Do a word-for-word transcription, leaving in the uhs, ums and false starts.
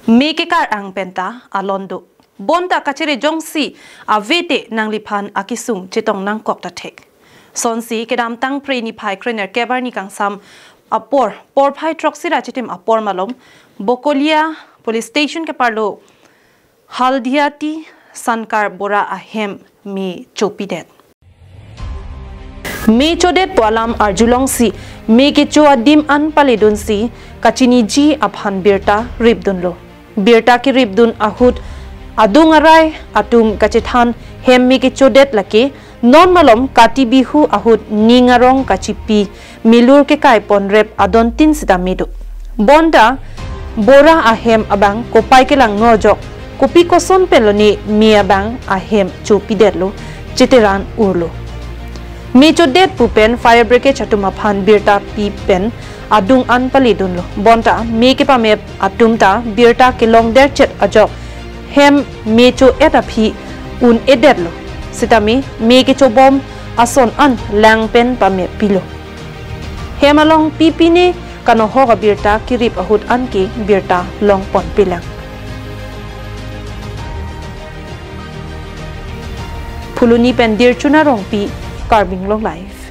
Me kekar-ang penta alon do. Bonta kachere jongsi avete nangliphan akesung chetong nangkok ta thek. Sonsi kedamtang Phre niphai krenerkep arni kangsam apor, porphai throksi ra chitim apor malom, Bokolia Police Station keparlo Haldiati Sankar Bora ahem me chopidet. Me chodet pu alam arjulongsi me kecho adim an paledunsi kachiniji aphan birta ripdunlo. Birta keripdun ahut adung arai atum kachethan hem me kechodet lake non malom Kati Bihu ahut ning arong kachipi milur kekai ponrep adontin sitame do. Bonta Bora ahem abang kopai kelangno ajok, kopi koson penlone me abang ahem chopidetlo, cheteran urlo. Me chodet pu pen fire brigade atum aphan birta pi pen adung an paledunlo. Bonta me kepamep atum ta birta kelongderchet ajok hem me cho-et aphi un-edetlo. Sitame me kechobom ason an lang pen pamep pilo. Hem along pipine kanohok abirta kerip ahut anke birta longponpelang. Phuloni pen Dirchuna Rongpi, Karbi Anglong Live.